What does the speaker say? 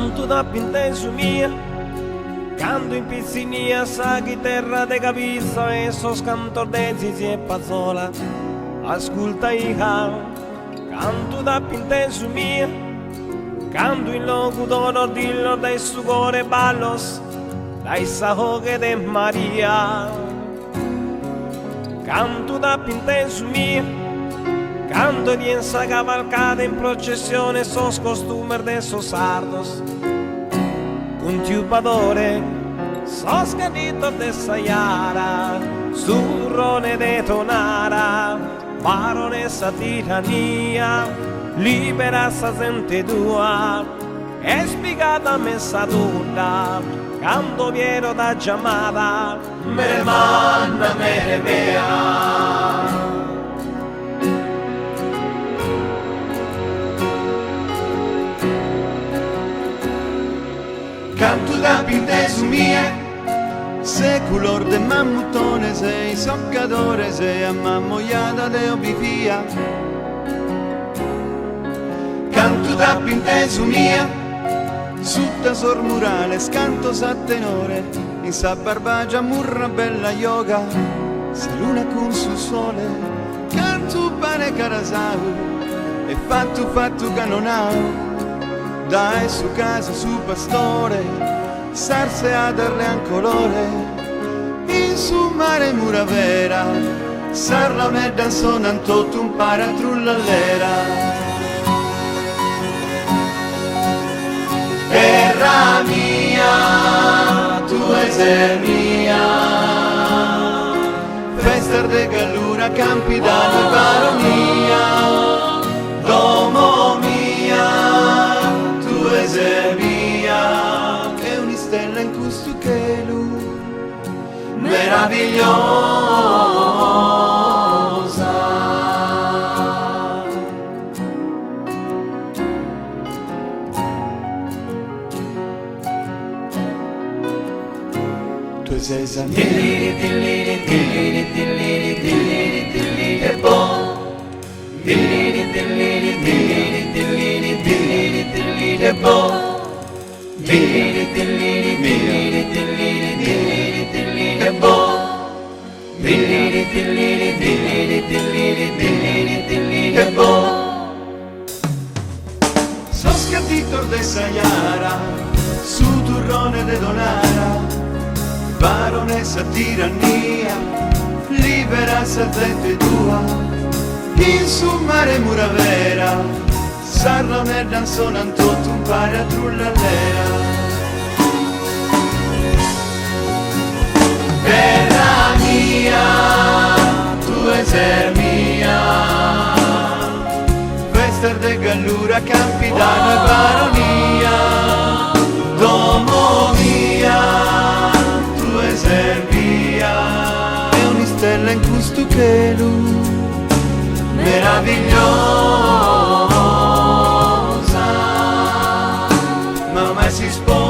Cantu t'ap'intesu mia Cando in pitzinnia sa chiterra de cabitza e sos cantos de Zizi e Pazzola ascultaia Cantu t'ap'intesu mia Cando in Logudoro dillos dae su coro e ballos dae sa 'oghe de Maria Cantu t'ap'intesu mia Cando 'idia sa cavalcada in processione sos costumes de sos sardos Cun tiu Badore sos cadditos de sa Jara su turrone de Tonara Baronessa tirannia libera sa zente tua Est pigada a me sa tudda cando Piero t'at giamada Mere manna, mere mea. Cantu t'ap'intesu mia, seculos de mammutones e issoccadores e a Mamoiada deo bi fia. Cantu t'ap'intesu mia, sutta sos murales cantos a tenore, in sa Barbagia murra bella joga, sa luna cun su sole, cantu pane carasau e fattu fattu cannonau dae su casu su pastore, sas seadas lean colore in su mare 'e Muravera, sas launeddas sonan totu umpare a trullallera. Terra mia, tue ses mia, festas de Gallura, Campidanu e Baronia, domo mia, tue ses bia, che un'istella in custu chelu meravigliosa. Tue ses sa mia. Tilliri tilliri tilliri tilliri tilliri tilliri e bo. Tilliri tilliri tilliri tilliri tilliri tilliri e bo. Tilliri tilliri tilliri tilliri tilliri tilliri e bo. Tilliri tilliri tilliri tilliri tilliri tilliri e bo. Sos cadditos de sa Jara, su turrone de Tonara, baronessa tirannia, libera sa zente tua, in su mare Muravera, sas launeddas sonan totu umpare a trullallera. Terra mia, tue ses mia, festas de Gallura, Campidanu e Baronia, domo mia, tue ses bia, che un'istella in custu chelu meravigliosa, mama 'e s'isposa.